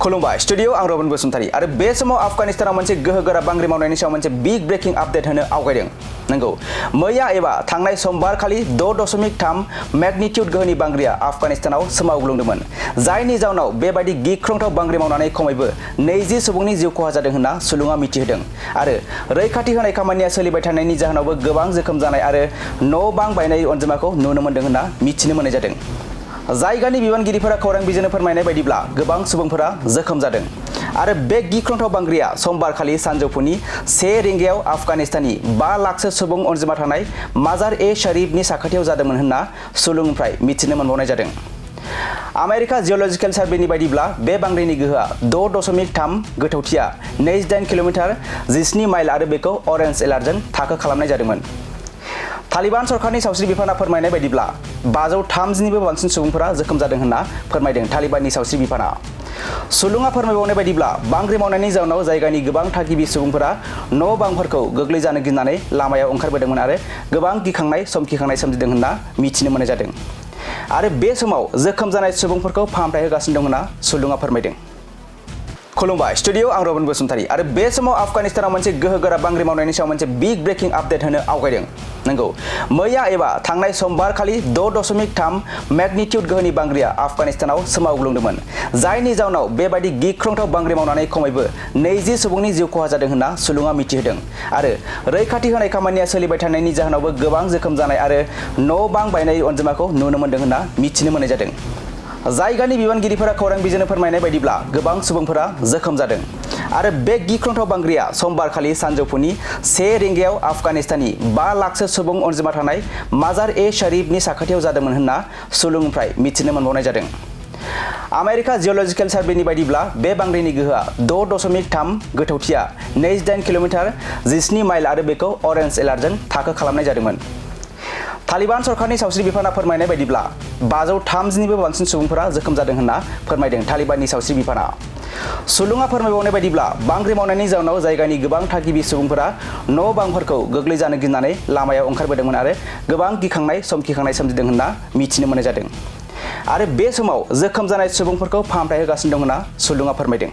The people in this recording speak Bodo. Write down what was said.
खुलुमबाय स्टुडियो आं रबिन बसुमतारी आरो बे समाव आफगानिस्तानाव मोनसे गोहोगोरा बांग्रि मावनायनि सायाव मोनसे बिग ब्रेकिं आपडेट होनो आवगायदों। नंगौ, मैया एबा थांनाय समबार खालि 6.3 मैग्नीट्यूड गोहोनि बांग्रिया आफगानिस्तानाव सोमावग्लुंदोंमोन, जायनि जाउनाव बेबायदि गिख्रंथाव बांग्रि मावनानै खमैबो 20 सुबुंनि जिउ खहा जादों होनना सुलुङा मिथिहोदों आरो रैखाथि होनाय खामानिया सोलिबाय थानायनि जाहोनावबो गोबां जोखोम जानाय आरो न' बां बायनाय अनजिमाखौ नुनो मोनदों होनना मिथिनो मोननाय जादों। जायगानि बिबानगिरिफोरा खौरां बिजोंनो फोरमायनाय बायदिब्ला गोबां सुबुंफोरा जोखोम जादों आरो बे गिख्रंथाव बांग्रिया समबार खालि सानजौफुनि 1 रिंगायाव आफगानिस्ताननि 5 लाखसो सुबुं अनजिमा थानाय माजार ए शरीफनि साखाथियाव जादोंमोन होनना सुलुंनिफ्राय मिथिनो मोनबावनाय जादों। आमेरिका जिअलजिकेल सार्भेनि बायदिब्ला बे बांग्रिनि गोहोआ 6.3 गोथौथिया 28 किल'मिटार 17 माइल आरो बेखौ अरेन्ज एलार्टजों थाखो खालामनाय जादोंमोन। तालिबान सरकारनि सावस्रि बिफाना फोरमायनाय बायदिब्ला 530निबो बांसिन सुबुंफोरा जोखोम जादों होनना फोरमायदों तालिबाननि सावस्रि बिफाना। सुलुङा फोरमायबावनाय बायदिब्ला बांग्रि मावनायनि जाउनाव जायगानि गोबां थागिबि सुबुंफोरा न' बांफोरखौ गोग्लैजानो गिनानै लामायाव ओंखारबोदोंमोन आरो गोबां गिखांनाय समखिखांनाय सोमजिदों होनना मिथिनो मोननाय जादों आरो बे समाव जोखोम जानाय सुबुंफोरखौ फाहामथाय होगासिनो दं होनना सुलुङा फोरमायदों। खुलुमबाय स्टुडियो आं रबिन बसुमतारी आरो बे समाव आफगानिस्तानाव मोनसे गोहोगोरा बांग्रि मावनायनि सायाव मोनसे बिग ब्रेकिं आपडेट होनो आवगायदों। नंगौ, मैया एबा थांनाय समबार खालि 6.3 मैग्नीट्यूड गोहोनि बांग्रिया आफगानिस्तानाव सोमावग्लुंदोंमोन, जायनि जाउनाव बेबायदि गिख्रंथाव बांग्रि मावनानै खमैबो 20 सुबुंनि जिउ खहा जादों होनना सुलुङा मिथिहोदों आरो रैखाथि होनाय खामानिया सोलिबाय थानायनि जाहोनावबो गोबां जोखोम जानाय आरो न' बां बायनाय अनजिमाखौ नुनो मोनदों होनना मिथिनो मोननाय जादों। जायगानि बिबानगिरिफोरा खौरां बिजोंनो फोरमायनाय बायदिब्ला गोबां सुबुंफोरा जोखोम जादों आरो बे गिख्रंथाव बांग्रिया समबार खालि सानजौफुनि 1 रिंगायाव आफगानिस्ताननि 5 लाखसो सुबुं अनजिमा थानाय माजार ए शरीफनि साखाथियाव जादोंमोन होनना सुलुंनिफ्राय मिथिनो मोनबावनाय जादों। आमेरिका जिअलजिकेल सार्भेनि बायदिब्ला बे बांग्रिनि गोहोआ 6.3 गोथौथिया 28 किल'मिटार 17 माइल आरो बेखौ अरेन्ज एलार्टजों थाखो खालामनाय जादोंमोन। तालिबान सरकारनि सावस्रि बिफाना फोरमायनाय बायदिब्ला 530निबो बांसिन सुबुंफोरा जोखोम जादों होनना फोरमायदों तालिबाननि सावस्रि बिफाना। सुलुङा फोरमायबावनाय बायदिब्ला बांग्रि मावनायनि जाउनाव जायगानि गोबां थागिबि सुबुंफोरा न' बांफोरखौ गोग्लैजानो गिनानै लामायाव ओंखारबोदोंमोन आरो गोबां गिखांनाय समखिखांनाय सोमजिदों होनना मिथिनो मोननाय जादों आरो बे समाव जोखोम जानाय सुबुंफोरखौ फाहामथाय होगासिनो दं होनना सुलुङा फोरमायदों।